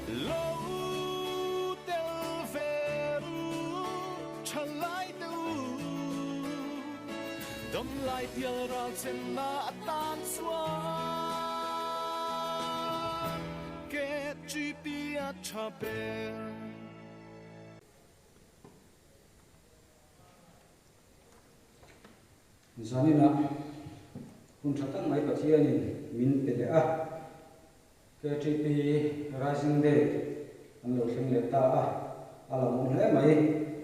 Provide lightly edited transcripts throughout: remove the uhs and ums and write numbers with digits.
Lo tel ve u, thalai te u. Dam lai pial ral chenna atan chuan KGP a tha ber. Zaninah hun tha tak mai Pathianin min pe leh a, KTP Rising Day an lo thleng leh ta a, a lo awm hle mai.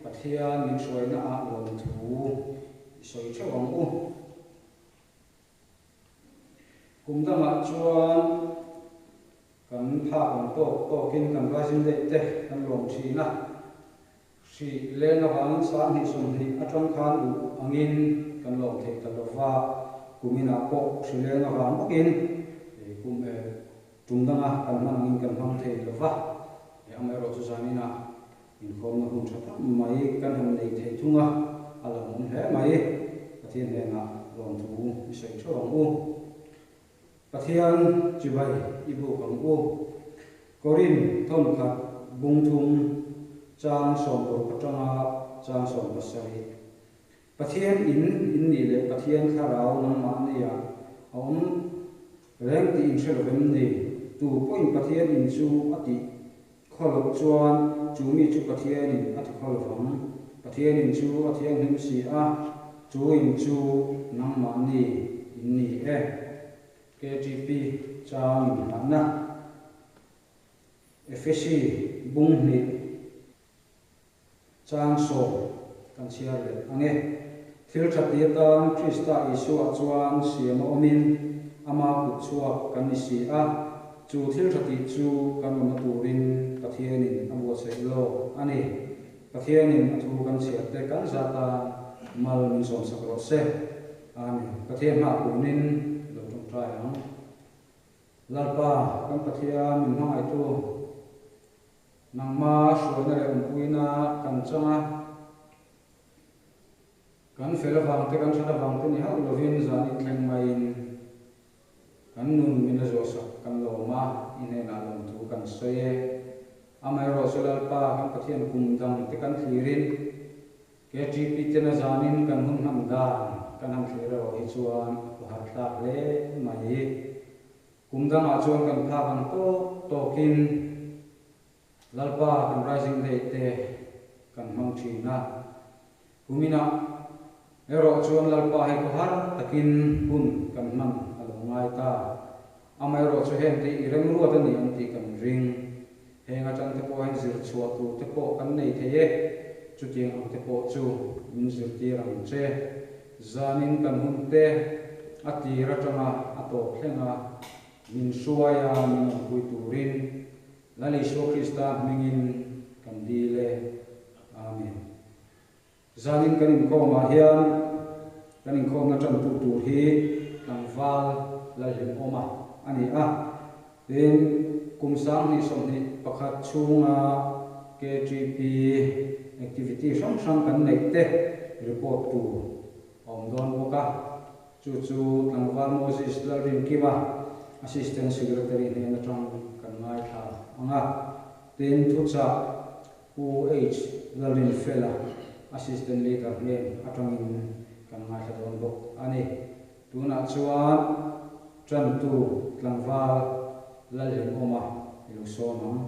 Pathian min hruaina ah lawmthu i sawi theuh ang u. Kum dangah chuan kan phak ang tawk tawkin kan Rising Day te kan lawm thin a. Hri leng avangin 2020 atang khan duh angin kan lawm thei ta lova, kuminah pawh hri leng avang bawkin kum tum danga kan hman angin kan hmang thei lova, amaherawh chu zaninah inkhawmna hun tha tak mai kan han nei thei thung a, a lawmawm hle mai. Pathian hnenah lawmthu i sawi theuh ang u. Pathian chibai i buk ang u. Korin thawnkhat bung thum chang 60 atanga chang 70. Pathian in in nih leh Pathian thlarau nangmah nia a awm reng tih in hre lo vem ni? Tu pawhin Pathian in chu a tih khaw loh chuan chu mi chu Pathian in a ti khaw lo vang. Pathian in chu a thianghlim si a, chu in chu nangmahni in ni e. KTP chang in hahna. Efesi bung hnih chang 10 kan chhiar leh ang e. Thil tha ti atan Krista Isua chuan siam a awmin ama kut chhuak kan ni si a, chu thil tha tih chu kan awmna turin Pathianin a buatsaih lawk a ni. Pathianin a thu kan chhiar te kan zata mal min sawmsak rawh se. Amen. Pathian hma kunin lo tawngtai ang. Lalpa kan Pathian min hmangaihtu nangma hruaina leh awmpuina kan chang a, kan fel avang te kan that avang te ni hauh lovin zanin thleng maiin kan nun min a zuahsak kan lawm a, i hnenah lawmthu kan sawi e. Amaherawh chu Lalpa kan Pathian kum dang te kan thlirin KTP tena zanin kan hun hman dan kan han thlir erawh hi chuan a khawhar thlak hle mai. Kum dangah chuan kan phak ang tawk tawkin Lalpa kan Rising Day te kan hmang thin a. Kuminah erawh chuan Lalpa hei khawhar takin hun kan hman a lo ngai ta. Amaherawh chu heng te i remruat a ni ang tih kan ring. Heng atang te pawh hian zir chhuah tur te pawh kan nei thei e. Chutiang ang te pawh chu min zirtir ang che. Zanin kan hun te a tir atanga a tawp thleng a, min hruai a min awmpui turin Lal Isua Krista hmingin kan dil e. Amen. Zanin kan inkhawmah hian kan inkhawmna tantu tur hi tlangval Lalhlimawma a ni a. Tin, kum 2021 chhunga KTP activity hrang hrang kan neih te report tur a awm dawn bawk a. Chu chu tlangval Moses Lalrinkima, Assistant Secretary hnen atang kan ngaithla ang a. Tin, thuchah Pu H. Lalrinfela, Assistant Leader hnen atangin kan ngaithla dawn bawk a ni. Tunah chuan tantu tlangval Lalhlimawma i lo sawm ang.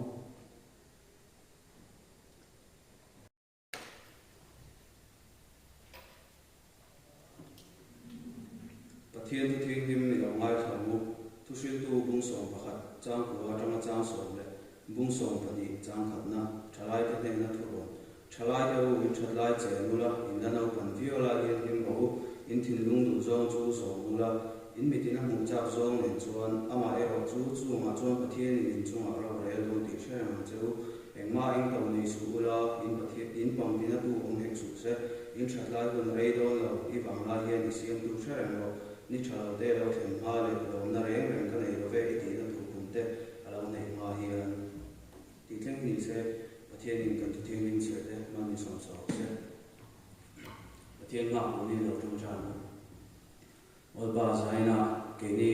Pathian thu thianghlim i lo ngaithla ang u. Thuhriltu bung 11 chang kua atanga chang 10 leh bung 12 chang khatna thalaite hnena thu rawn. Thalaite u in thatlai chen ula, in la naupan viau lai hian hlim rawh u, in thinlung duh zawng chu zawm ula, in mitin a hmuh chak zawng nen chuan amah erawh chu chungah chuan Pathianin in chungah ro rel dawn tih hre reng ang che u. Engmah in to nei suh ula, in Pathian in pangtina tu awm hek suh se, in thatlai hun rei dawn lo, i vang lai hian i siamtu hre reng rawh, ni tha lo te lo thlen hma leh lawmna reng reng ka nei love i tihna tur kum te a lo neih hma hian tih thleng ni se, Pathianin kan thu thianghlim chhiar te hman ni sawm sawm se. Pathian nghak tunin lo tawngtai ang u. Awlpa Zaina keini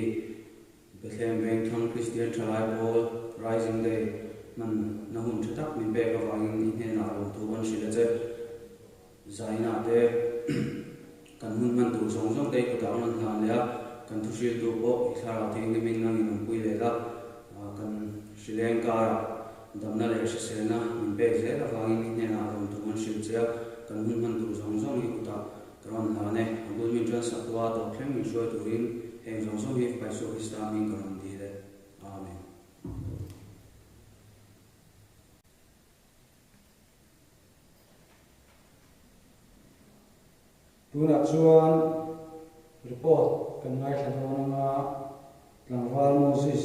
Bethlehem Vengthlang Kristian Thalai Pawl Rising Day. Hman na hun tha tak min pek avangin i hnenah lawmthu kan hrilh a che. Zaina te kan hun hman tur zawng zawng te i kutah an rawn hlan leh a, kan thuhriltu pawh i thlarau thianghlimin nangin awmpui leh la, kan hrileng karah damna leh hriselna min pek zel avangin i hnenah lawmthu kan hrilh che a, kan hun hman tur zawng zawng i kutah ka rawn hlan e. A bul min ṭansak tua tawp thleng min hruai turin heng zawng zawng hi Fapa Isua Krista hming ka rawn dil e. Amen. Tunah chuan report kan ngaithla dawn anga tlangval Moses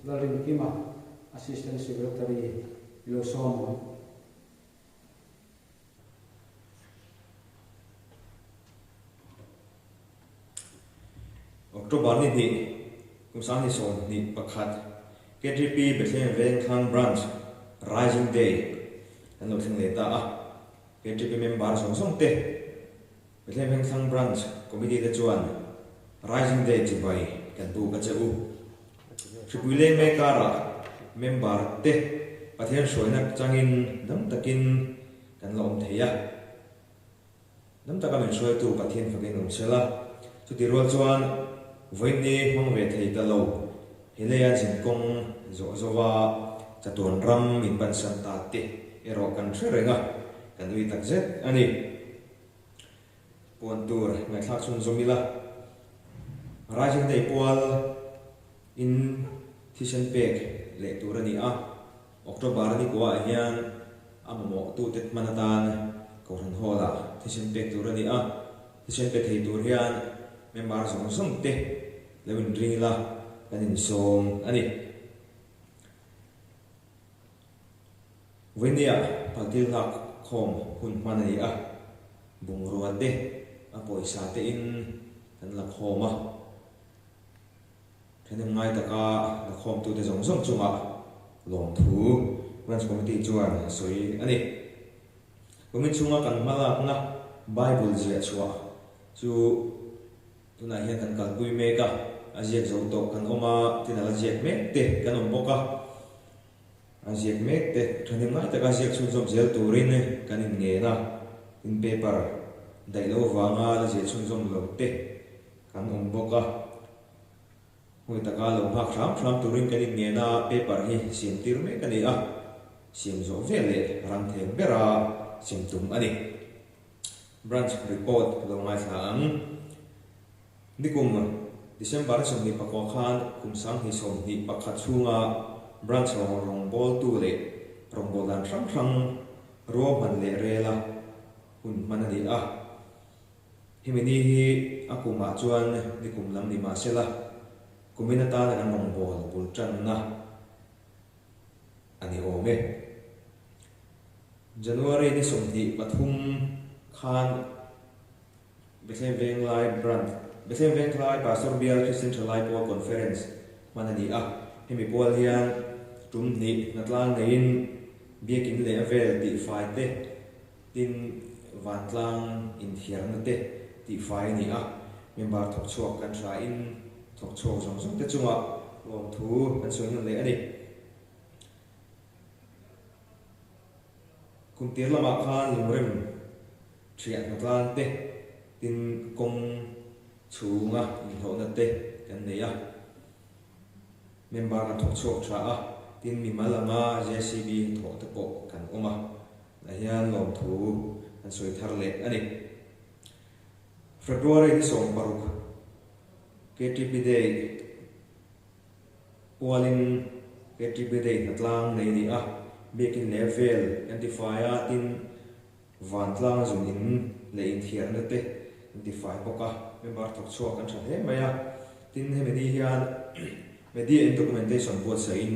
Lalrinkima, Assistant Secretary i lo sawm ang. October ni hnih, kum 2021, KTP Bethlehem Vengthlang Branch Rising Day an lo thleng leh ta a. KTP member zawng zawng te Bethlehem Vengthlang Branch Committee te chuan Rising Day chibai kan buk a che u. Hripui leng mek karah member te Pathian hruaina changin dam takin kan la awm thei a. Dam taka min hruaitu Pathian fakin awm sela, chuti rual chuan vawiinni hmang ve thei ta lo, he leia zinkawng zawh zova chatuan ram min pansan ta te erawh kan hre reng a, kan ui tak zet a ni. Puan tur ngaihthlak chhunzawm ila, Rising Day pual in thisen pek leh tur a ni a. October ni kuah hian a mamawhtute hman atan Kohhran Hall-ah thisen pek tur a ni a, thisen pe thei tur hian member zawng zawng te lo inring ila kan insawm a ni. Vawinia paltil nghak khawm hun hman a ni a, bungrua te a pawisa te in kan la khawm a. Thahnem ngai taka lakhawmtute zawng zawng chungah lawmthu Branch Committee chuan a sawi a ni. Kumin chhunga kan hmalakna Bible ziah chhuah chu tunah hian kan kalpui mek a, a ziak zo tawh kan awm a, tin a la ziak mek te kan awm bawk a. A ziak mek te thahnem ngai taka ziak chhunzawm zel turin kan inngen a, tin paper daih lo avanga la ziah chhunzawm lo te kan awm bawk a. Hmui taka lo nghak hram hram turin kan inngen a, paper hi siam tir mek a ni a, siam zawh vel leh rang theng bera sem tum a ni. Branch report lo ngaithla ang. Nikum December 29 khan kum 2021 chhunga Branch rawngbawltu leh rawngbâwl dan hrang hrang ruahman leh rela hun hman a ni a. Hemi ni hi a kumah chuan nikum lam ni mah sela, kumin atana kan rawngbâwl bul tanna a ni awm e. January ni 23 khan Bethlehem Venglai Branch, Bethlehem Venghlai Pastor Bial Christian Thalai Pawl Conference hman a ni a. Hemi pual hian tum hnih hnatlang neiin biakin leh a vel tihfai te, Tin, vantlang inthiarna te tihfai a ni a, member thawk chhuak kan hrain thawk chhuak zawng zawng te chungah lawmthu kan sawi nawn leh a ni. Kum tir lamah khan lungrem thiah hnatlan te, tin kawng chhunga inhlawhna te kan nei a, member kan thawk chhuak tha a, tin mimal anga JCB thawh te pawh kan awm a. Ah hian lawmthu an sawi thar leh a ni. February ni 16 KTP Day pualin KTP Day hnatlang nei a ni a, biakin leh vel an tifai a, tin vantlang zun in leh inthiarna te an tifai bawk a, member thawk chhuak an tha hle mai a, tin hemi ni hian Media in documentation buatsaihin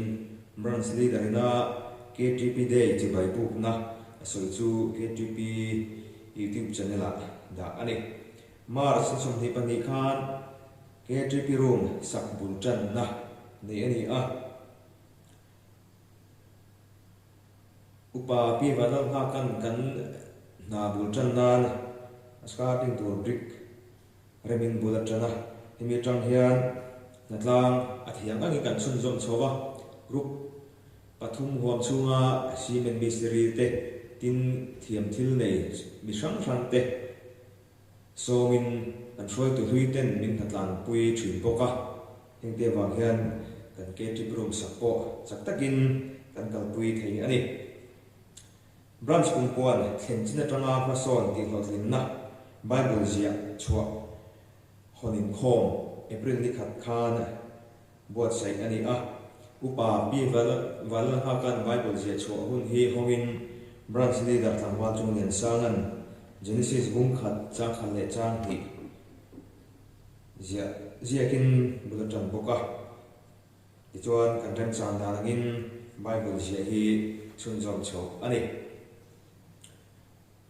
Branch Leader ina KTP Day chibai bukna a sawi chu KTP YouTube channel ah dah a ni. March ni 22 khan KTP Room sak bul tanna nei a ni a. Upa Pi Vanlalnghakan kan hna bul tan nan a starting tur brick Remin bul a tan a, hemi atang hian hnatlang a thiang angin kan chhunzawm chho va, group Pathum huam chhunga cement mistiri te, tin thiam thil nei mi hrang hrang te sawmin kan hruaitu hlui ten min hnatlanpui thin bawk a. Hengte avang hian kan K-trip room sak pawh chak takin kan kalpui thei a ni. Branch kumpuan thlen chin atanga hmasawn tihhlawhtlinna Bible ziah chhuah hawn inkhawm April ni khat khan buatsaih a ni a. Upa Pi Vanlalnghakan Bible ziah chhuah hun hi hawngin Branch Leader tlangval chung Liansanga'n Genesis bung khat chang khat leh chang hnih ziah ziakin bul a tan bawk a. Tichuan kan remchang dan angin Bible ziah hi chhunzawm chhoh a ni.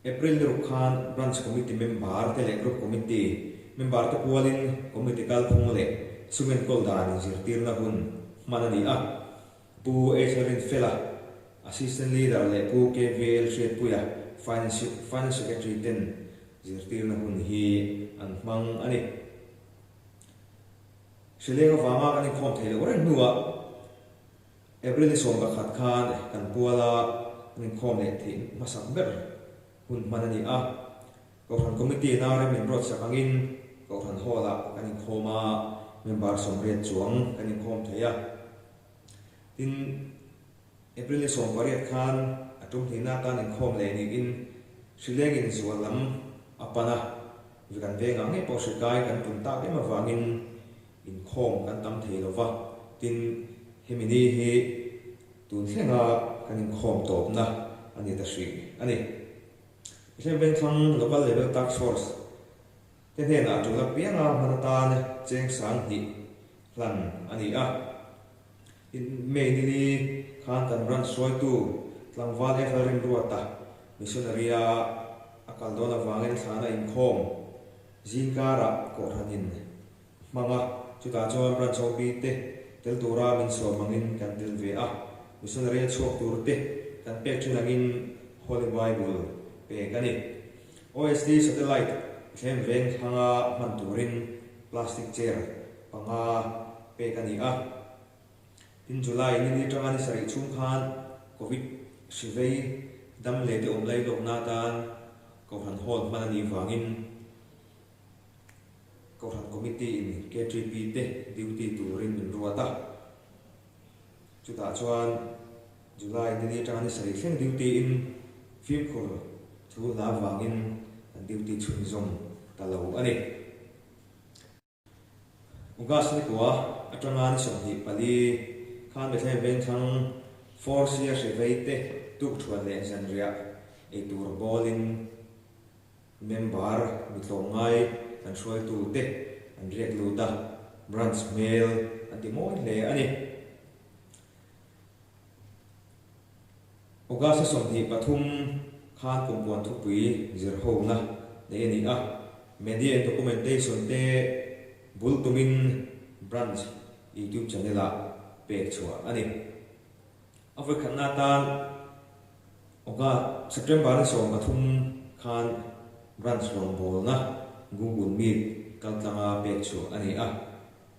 April ni ruk khan Branch Committee member te leh Group Committee member te pualin Committee kalphung leh sum enkawl dan inzirtirna hun hman a ni a. Pu H Rinfela, Assistant Leader leh Pu KVL Hriatpuia, Finance Finance Secretary ten zirtirna hun hi an hmang a ni. Hrileng avanga kan inkhawm theih loh reng hnuah April ni 11 khan kan puala kan inkhawm leh theih hmasak ber hun hman a ni a. Kohhran Committee na rem inruatsak angin Kohhran Hall-ah kan inkhawm a, member 80 chuang kan inkhawm thei a. Tin, April ni 18 khan a tum hnihna atan inkhawm leh niin Hrileng in zual lam a pan a, kan vengah ngei pawh hrikai kan pun tak em avangin inkhawm kan tam thei lo va, tin hemi ni hi tun thlenga kan inkhawm tawpna a ni ta hrih a ni. Mihring Vengthlang Local Level Task Force te hnenah tul apianga hman atan cheng 2000 hlan a ni a. Tin, May nili khan kan branch hruaitu tlangval Ethel Rinruata missionary-a a kal dawn avangin thlana inkhawm zingkarah kohhranin hmang a, chutah chuan branch OB te tel tura min sawm angin kan tel ve a, missionary a chhuak tur te kan pek thin angin Holy Bible pek a ni. OSD satellite thlem veng thlanga hman turin plastic chair panga pek a ni a. Tin July ni ni tanga ni sarih chhung khan Covid hri vei dam leh te awm lai lawkna atan Kohhran Hall hman a nih vangin Kohhran Committee in KTP te duty turin min ruat a. Chutah chuan July ni ni atanga ni sarih thleng duty in fimkhur thu hla vangin kan duty chhunzawm ta lo a ni. August ni kua atanga ni 24 khan Bethlehem Vengthlang Force a hri vei te tukthuan leh zanriah eitur bawlin Member mi tlawmngai kan hruaitu te an riak lut a, branch hmel an ti mawi hle a ni. August 23 khan kumpuan thupui zir hona nei a ni a, media and documentation te bul tumin branch YouTube channel ah pek chhuah a ni. A vawikhatna atan August, September ni 13 khan branch rawngbawlna Google Meet kaltlanga pek chhuah a ni a,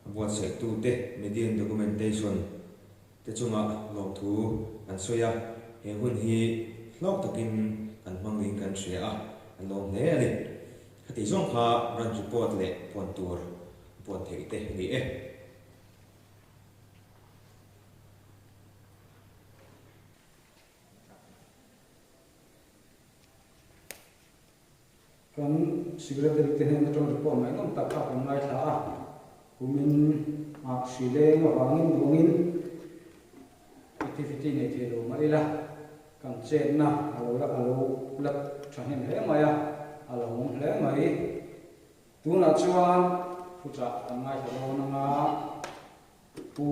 a buatsaih-tute media and documentation te chunga lawmthu kan sawi a, he hun hi hlawk takin kan hmang niin kan hria a, kan lawm hle a ni. Khati zawng kha branch report leh puan tur puan theih te a ni e. Kan Secretary te hnen atang report ngaihnawm tak kha kan ngaithla a, kumin ah hri leng avangin duangin activity nei thei lo mah ila kan chetna a lo la a lo la thahnem hle mai a, a lo awm hle mai. Tunah chuan thuchah kan ngaithla dawn anga Pu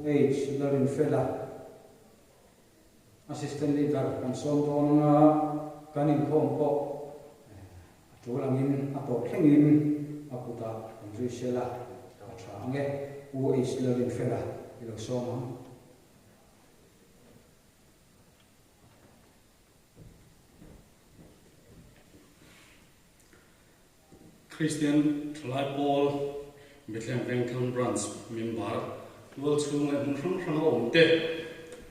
H Larinfela Assistant Leader kan sawm dawn anga kan inkhawm pawh a tul angin a tawp thlengin a kutah kan zui sel a, a tha ang e. Pu H Larinfela i lo sawm ang. Kristian Thalai Pawl Bethlehem Vengthlang Branch member tual chhung leh hmun hrang hranga awm te.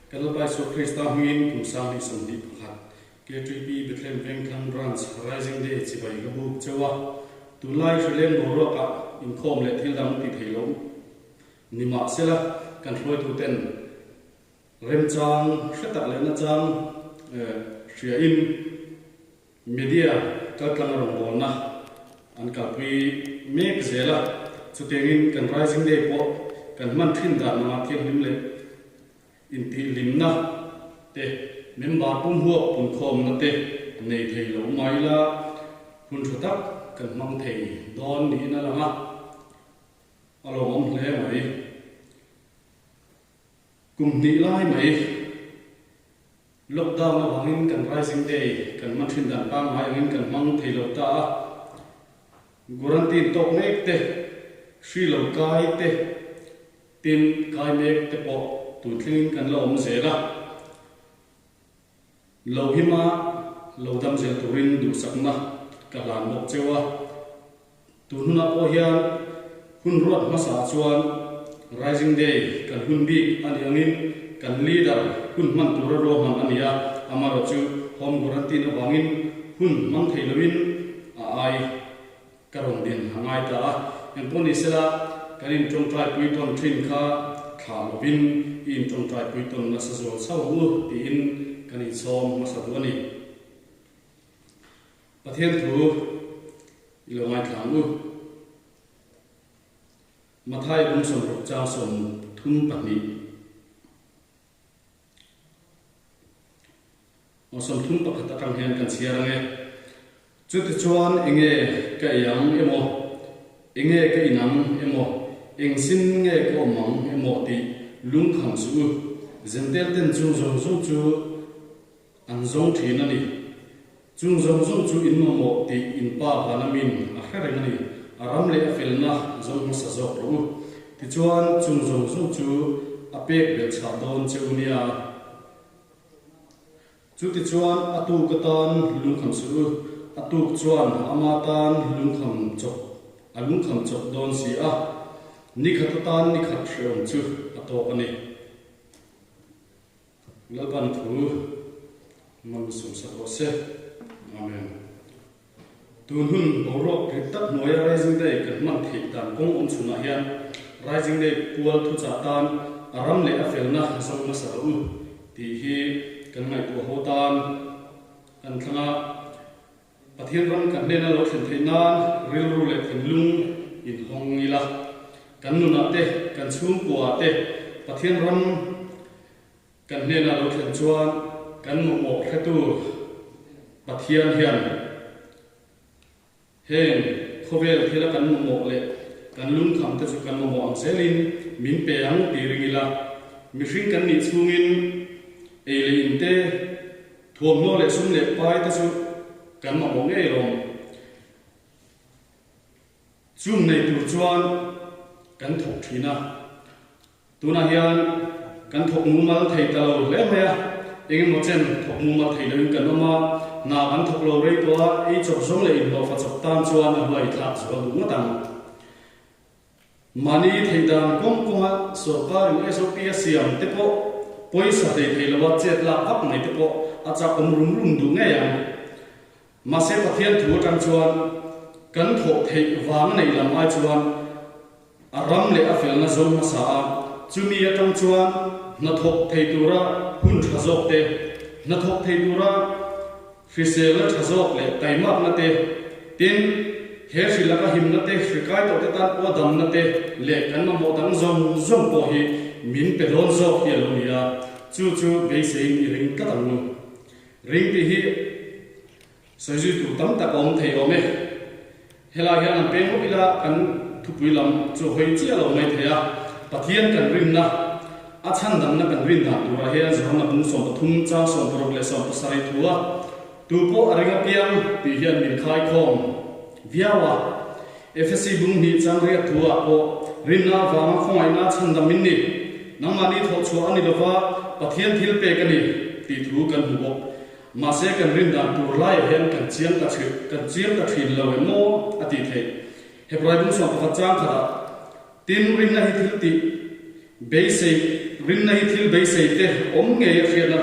Kan Lalpa Isua Krista hmingin kum 2021 KTP Bethlehem Vengthlang Branch Rising Day chibai ka buk cheu a. Tunlai hrileng boruakah inkhawm leh thil dang ti thei lo ni mahsela kan hruaituten remchang hre tak leh nachang hriain Media kaltlang a rawngbawlna an kalpui mek zel a, chutiangin kan Rising Day pawh kan hman thin dan anga thianghlim leh intihhlimna te, member pumhuak punkhawmna te nei thei lo mai ila hun tha tak kan hmang thei dawn niin a lang a, a lawmawm hle mai. Kum hnih lai mai. Lockdown avangin kan Rising Day kan hman thin dan pangngai angin kan hmang thei lo ta a, Guarantine tawk mek te, hri lo kai te, tin kai mek te pawh tun thlengin kan la awm zel a. Lo hima lo dam zel turin duhsakna ka hlan bawk cheu a. Tun hunah pawh hian hun ruat hmasa chuan Rising Day kan hun bik a nih angin kan leader hun hman tura ruahman a ni a, amaherawh chu home quarantine avangin hun hmang thei loin a ai ka rawn din a ngai ta a. Engpawh ni sela kan intawngtaipui tawn thin kha thlah lovin i intawngtaipui tawn nasa zual chho ang u tiin kan insawm hmasa duh a ni. Pathian thu i lo ngaithla ang u. Mathai bung 60 chang 32. Aw 31 atang hian kan chhiar ang e. Chutichuan enge ka ei ang emaw, enge ka in ang emaw, eng sin nge ka awm ang emaw tih lungkham suh u. Zentel ten chung zawng zawng chu An zawng thin a ni. Chung zawng zawng chu in mamawh tih in pa van a min a hre reng a ni. A ram leh a felna zawng hmasa zawk rawh u. Tichuan, chung zawng zawng chu a pek belh chhah dawn che u nia. Chutichuan, a tuk atan lungkham suh u. A tuk chuan ama tan lungkham chawp a lungkham chawp dawn si a. Nikhat atan nikhat hrehawm chu a tawk a ni. Lalpan thu man sawmsak rawh se. Amen. Tun hun boruak rit tak hnuaia Rising Day kan hman theih dan kawng awm chhunah hian Rising Day pual thuchah tan a ram leh a felna zawng hmasa rawh u tih hi kan ngaihtuah ho tan kan thlang a. Pathian ram kan hnena lo thlen theih nan rilru leh thinlung inhawng ila, kan nunah te, kan chhungkuaah te Pathian ram kan hnena lo thlen chuan kan mamawh hretu Pathian hian heng khawvel thila kan mamawh leh kan lungkham te chu kan mamawh ang zelin min pe ang tih ring ila, mihring kan nih chhungin ei leh in te, Thuamhnaw leh sum leh pai te chu kan mamawh ngei lawm. Chung nei tur chuan kan thawk thin a, tunah hian kan thawk mumal thei ta lo hle mai a, eng emaw chen thawk mumal thei loin kan awm a, hna kan thawk lo rei tawh a, ei chawp zawng leh inhlawhfa chawp tan chuan a huai thlak zual duh ngawt ang. Mahni theih dan kawng kawnga sorkarin SOP a siam te pawh pawisa hlei thei loa chet lak vak mai te pawh a chak awm rum rum duh ngei ang. Mahse Pathian thu atang chuan kan thawh theih vang a neih lam ai chuan a ram leh a felna zo hmasa a, chumi atang chuan hnathawk thei tura hun tha zawk te, hnathawk thei tura Hriselna tha zawk leh taimakna te, tin, he hri laka himna te, hri kai tawh te tan pawh damna te leh kan mamawh dang zawng zawng pawh hi min pe dawn zawk hi a lo ni a, chu chu beiseiin i ring tlat ang u. Ring tih hi sawi zui tur tam tak a awm thei awm e. Helai hian an peng ngawt ila kan thupui lam chu hawi chiah lo mai thei a, Pathian kan rinna, a chhandamna kan rin dan turah hian Johana bung 13 chang 16 leh 17 thu a, Tu pawh a ring apiang tih hian min khaikhawm viau a. Efesi bung hnih chang riat thu ah pawh rinna avanga khawngaihna chhandam in ni, nangmahni thawhchhuah a ni lova Pathian thil pek a ni tih thu kan hmu bawk. Mahse kan rin dan tur laiah hian kan chiang ta thin kan chiang ta thin lo em maw a tih theih. Hebrai bung 11 chang khatah, Tin, rinna hi thil tih beisei Rinna hi thil beisei te awm ngei a hriatna,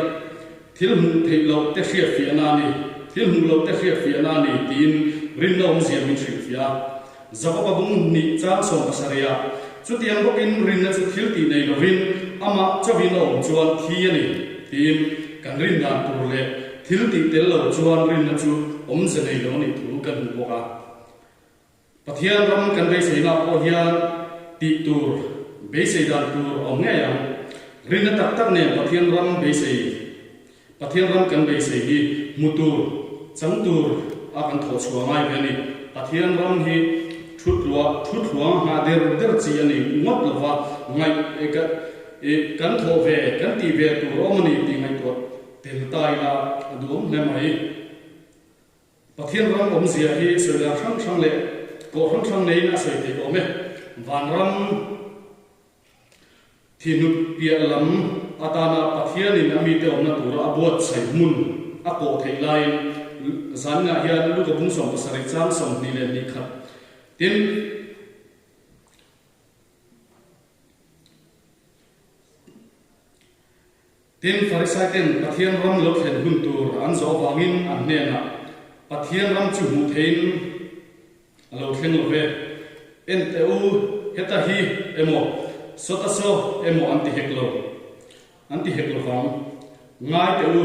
thil hmuh theih loh te hriatfiahna a ni, thil hmuh loh te hriatfiahna a ni tiin rinna awmzia min hrilhfiah a. Jakoba bung hnih chang 70ah, Chutiang bawkin rinna chu thil tih nei lovin amah chauhin a awm chuan thi a ni tiin kan rin dan tur leh thil tih tel lo chuan rinna chu awmze nei lo a nih thu kan hmu bawk a. Pathian ram kan beiseina pawh hian tih tur, beisei dan tur a awm ngei ang. Rinna tak tak nen Pathian ram beisei, Pathian ram kan beisei hi hmu tur, chang tur a kan thawh chhuah ngai ve a ni. Pathian ram hi thu thluang nghah der der chi a ni ngawt lova, ngaih kan thawh ve, kan tih ve tur a awm a ni tih ngaihtuah tel ta ila a duhawm hle mai. Pathian ram awmzia hi sawi dan hrang hrang leh kawh hrang hrang neiin a sawi theih awm e. Vanram thihnut piah lam atana Pathianin a mite awmna tura a buatsaih hmun a kawh theih laiin zaninah hian Luka bung 17 chang 22 khat tin, Tin, Farisaiten Pathian ram lo thlen hun tur an zawh avangin an hnenah, Pathian ram chu hmuh theihin a lo thleng lo ve. En teh u, heta hi emaw, sawta saw emaw an ti hek lo, an ti hek lo vang. Ngai teh u,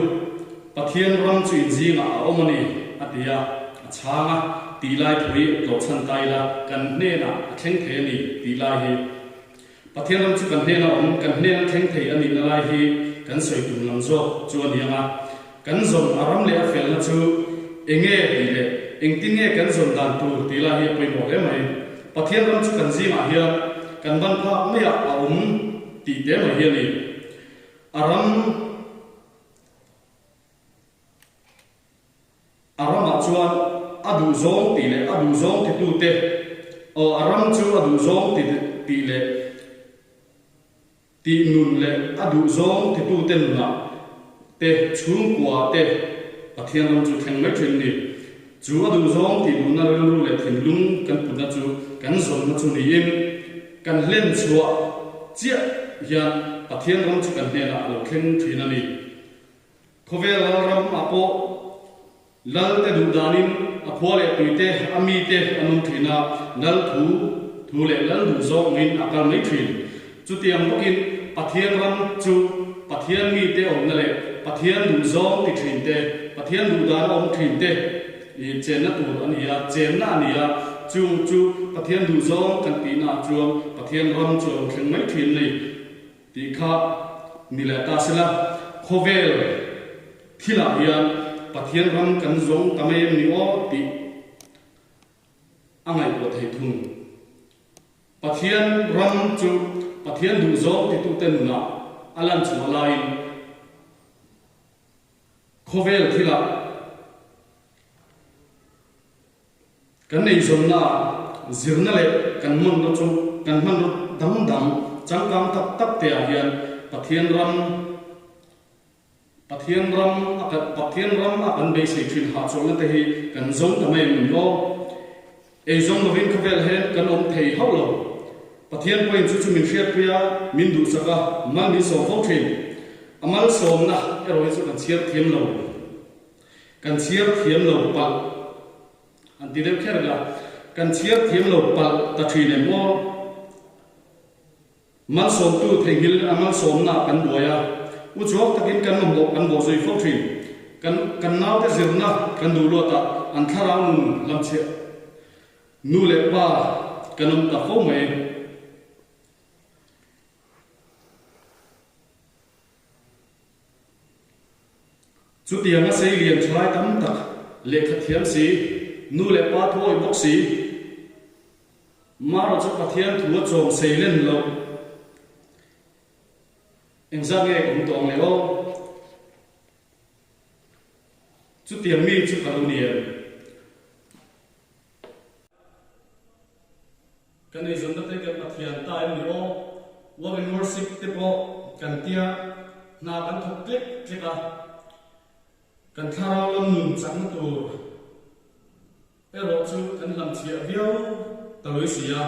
Pathian ram chu in zingah a awm a ni, a ti a, a chhang a, tih lai thui tlawhchhan ta ila, kan hnenah a thleng thei a ni, tih lai hi. Pathian ram chu kan hnena awm, kan hnena thleng thei a nihna lai hi kan sawi tum lam zawk chu a ni ang a. Kan zawn a ram leh a felna chu eng nge tih leh engtin nge kan zawn dan tur tih lai hi a pawimawh hle mai. Pathian ram chu kan zingah hian kan ban phak maiah a awm tih te mai hi a ni. A ram. A ramah chuan a duhzawng tih leh a duhzawng titute, aw a ram chu a duhzawng ti tih leh tih nun leh a duhzawng titute nunah te, chhungkua te Pathian ram chu thleng mai thin ni. Chu a duhzawng tih duhna rilru leh thinlung kan putna chu kan zawnna chu niin kan hlen chhuah chiah hian Pathian ram chu kan hnenah a lo thleng thin a ni. Khawvel lalram ah pawh Lal te duh danin a khua leh tui te, a mi te an awm thin a, Lal thu thu leh Lal duh zawk angin a kal mai thin. Chutiang bawkin Pathian ram chu Pathian mi te awmna leh Pathian duh zawng ti thin te, Pathian duh dan a awm thin te i chenna tur a ni a, chenna a ni a, chung chu Pathian duh zawng kan tihna ah chuan Pathian ram chu a lo thleng mai thin a ni. Tih kha ni leh ta sela, khawvel thilah hian Pathian ram kan zawng ta mai em ni aw tih a ngaihtuah thei thung. Pathian ram chu Pathian duhzawng titute nunah a lan chhuah laiin khawvel thilah Kan eizawnnaah zirna leh kan hmanraw chu kan hmanraw dang dang changkang tak tak te ah hian Pathian ram Pathian ram a kan Pathian ram a kan beisei thin hahchawlhna te hi kan zawng ta mai em ni aw? Eizawng lovin khawvel hian kan awm thei hauh lo. Pathian pawhin chu chu min hriatpui a, min duhsak a, mal min sawm fo thin. A malsawmna erawh hi chu kan chhiar thiam lo. Kan chhiar thiam lo palh an ti deuh kher a, kan chhiar thiam lo palh ta thin em aw? Malsawmtu theihnghilh a malsawmna kan buai a, u chuak takin kan mamawh kan bawh zui fo thin. Kan kan naute zirna kan duh luatah an thlarau nun hlamchhiah nu leh pa kan awm ta fo mai. Chutiang a sei lian thalai tam tak lehkha thiam si, nu leh pa thuawi bawk si, Mara chu Pathian thu a chawm sei len lo. Engzat nge ka awm tawh ang le aw? Chutiang mi chu ka lo ni em? Kan eizawnna te kan Pathian ta em ni aw? Work and worship te pawh kan tia hna kan thawk tlek tlek a, kan thlarau lam nun chakna tur erawh chu kan hlamchhiah viau ta lawih si a.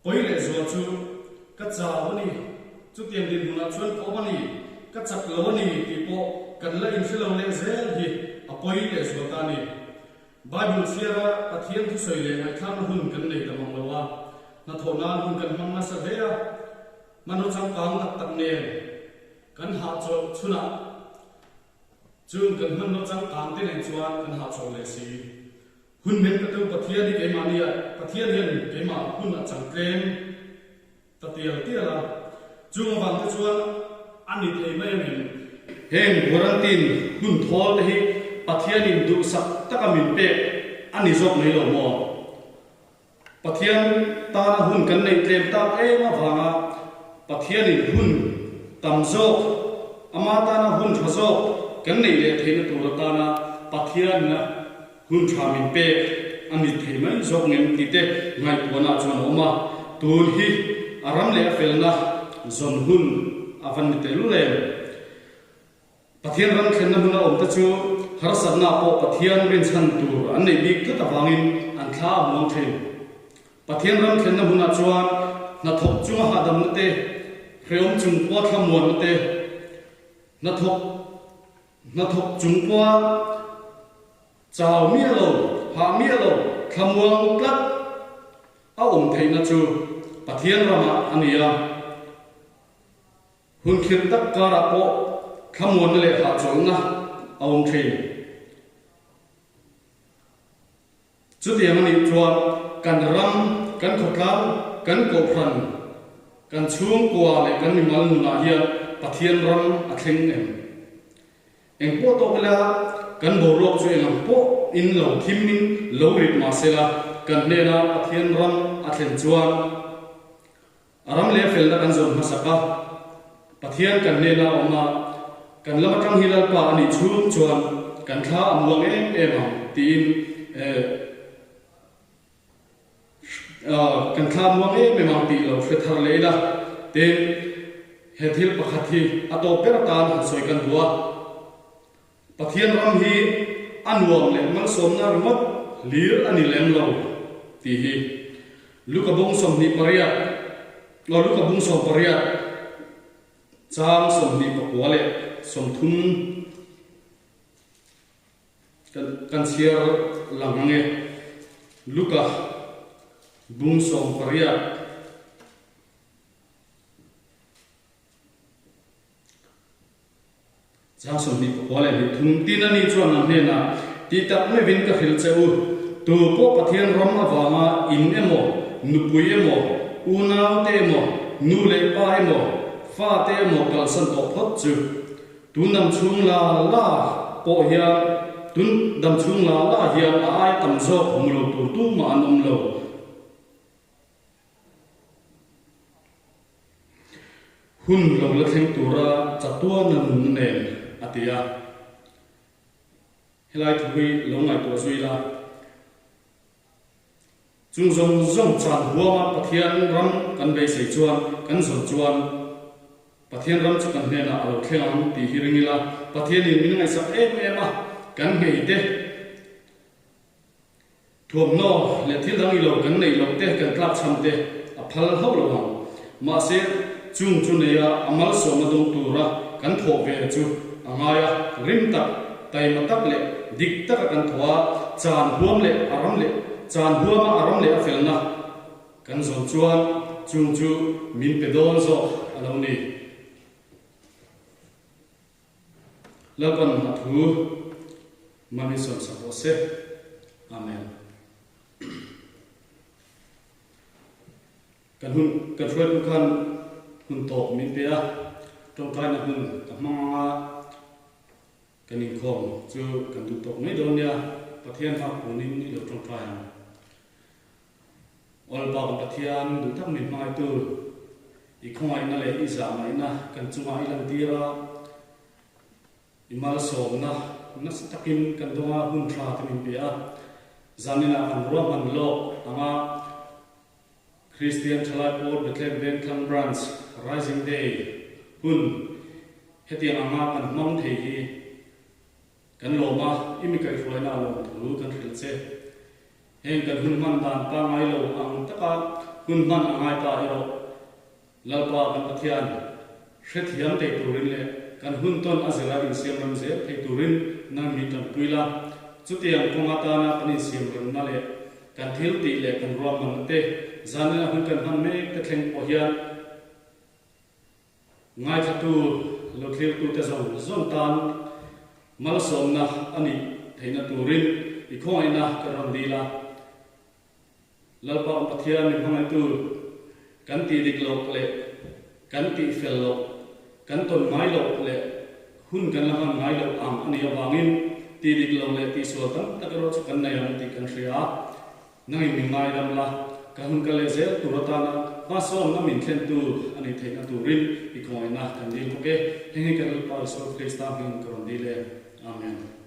Pawi leh zual chu ka chau a ni. Chutiang dinhmunah chuan ka awm a ni, ka chak lo a ni tih pawh kan la inhre lo leh zel hi a pawi leh zual ta a ni. Bible chhiara Pathian thusawi leh ngaihthlakna hun kan nei ta mang lo a, hnathawh nan hun kan hmang nasa hle a, hmanraw changkang tak tak nen kan hahchawlh chhunah chung kan hmanraw changkang te nen chuan kan hahchawlh leh si. Hun men ka tu Pathian hi keimahni ah Pathian hian keimah hun a chang tlem ta tial tial a, chung avang te chuan a ni thei mai a ngem. Heng quarantine hun thawl te hi Pathianin duhsak taka min pek a ni zawk mai lo maw? Pathian tana hun kan neih tlem tak em avanga Pathianin hun tam zawk, ama tana hun tha zawk kan neih leh theihna tur atana Pathianina hun tha min pek a ni thei mai zawk ngem tih te ngaihtuahna chuan a awm a. Tun hi a ram leh a felna zawn hun a va ni tel em? Pathian ram thlenna hmuna awmte chu harsatna pawh Pathian rinchhan tur an neih bik tlat avangin an thla a muang thin. Pathian ram thlenna hmunah chuan hnathawk chunga hahdamna te, hrehawm chung pawha thlamuanna te, hnathawk hnathawk chung pawha chau miah lo, hah miah lo, thlamuang tlat a awm theihna chu Pathian ramah a ni a. Hun khirh tak karah pawh thlamuanna leh hahchawlhna a awm thin. Chutiang a nih chuan kan ram, kan khawtlang, kan kohhran, kan chhungkua leh kan mimal nunah hian Pathian ram a thleng em? Eng pawh tawk ila kan boruak chu eng ang pawh in lo thim in lo rit mah sela kan hnena Pathian ram a thlen chuan A ram leh felna kan zawn hmasak a, Pathian kan hnena a awm a, kan lam atang hi Lalpa a nih chhung chuan kan thla a muang em em ang tiin kan thla a muang em em ang tih lo hre thar leh ila. Tin, he thil pakhat hi a tawp ber atan han sawi kan duh a. Pathian ram hi a nuam leh malsawmna ringawt hlir a ni lem lo tih hi Luka bung 28 aw Luka bung 18 chang 29 leh 30 kan kan chhiar lang ang e. Luka bung 18. Chang 23 tin a ni chuan a hnenah, Tih tak meuhin ka hrilh che u, tu pawh Pathian ram avanga in emaw, nupui emaw, unau te emaw, nu leh pa emaw, fa te emaw kalsan tawh phawt chu, tun dam chhung la la pawh hian, tun dam chhung la la hian a ai tam zawk hmu lo tur tumah an awm lo. Hun lo la thleng tura chatuana nunna nen a ti a. Helai thu hi lo ngaihtuah zui la. Chung zawng zawng chan huama Pathian ram kan beisei chuan, kan zawn chuan Pathian ram chu kan hnenah a lo thleng ang tih hi ring ila, Pathianin min ngaihsak em em a, kan nghei te, Thuamhnaw leh thil dang i lo kan neih loh te, kan tlak chhan te a phal hauh lo ang. Mahse, chung chu neia a malsawmna dawng tura kan thawh ve chu a ngai a, rim tak, taima tak leh dik taka kan thawh a, chan huam leh a ram leh chan huama a ram leh a felna kan zawn chuan chung chu min pe dawn zawk a lo ni. Lalpan a thu Mami sawn sak rawh se. Amen. Kan hun kan hruaitu khan hun tawp min pe a, tawngtaina hun ka hmang anga kan inkhawm chu kan duh tawp mai dawn nia, Pathian hak punin i lo tawngtai ang. Awlpa kan Pathian duh tak min hmangaitu, i khawngaihna leh i zahmahina kan chungah i lantir a, i malsawmna nasa takin kan dawnga hun tha te min pe a. Zaninah kan ruahman lawk anga Kristian Thalai Pawl Bethlehem Vengthlang Branch Rising Day hun hetiang anga kan hmang thei hi Kan lawm a, i mi kaihhruaina a lawm thu kan hrilh che. Heng kan hun hman dan pangngai lo ang taka hun hman a ngai ta erawh Lalpa kan Pathian Hrethiam thei turin leh kan hun tawn a zira insiam rem zel thei turin nang mi tanpui la. Chutiang kawng atana kan insiam remna leh kan thil tih leh kan ruahmanna te zanina hun kan hman mek te thleng pawh hian ngaithlatu lo thlirtute zawng zawng tan malsawmna a nih theihna turin i khawngaihna kan rawn dil a. Lalpa awm Pathian min hmangaihtu kan tih dik loh leh kan tih fel loh, kan tawn ngai loh leh hun kan la hman ngai loh ang a nih avangin tih dik loh leh tihsual tam tak erawh chu kan nei ang tih kan hria a. Nangin min ngaidam la, ka hun ka leh zel tur atana hmasawnna min thlentu a nih theihna turin i khawngaihna kan dil bawk e. Heng hi kan Lalpa Isua Krista hmingin ka rawn dil e. Amen.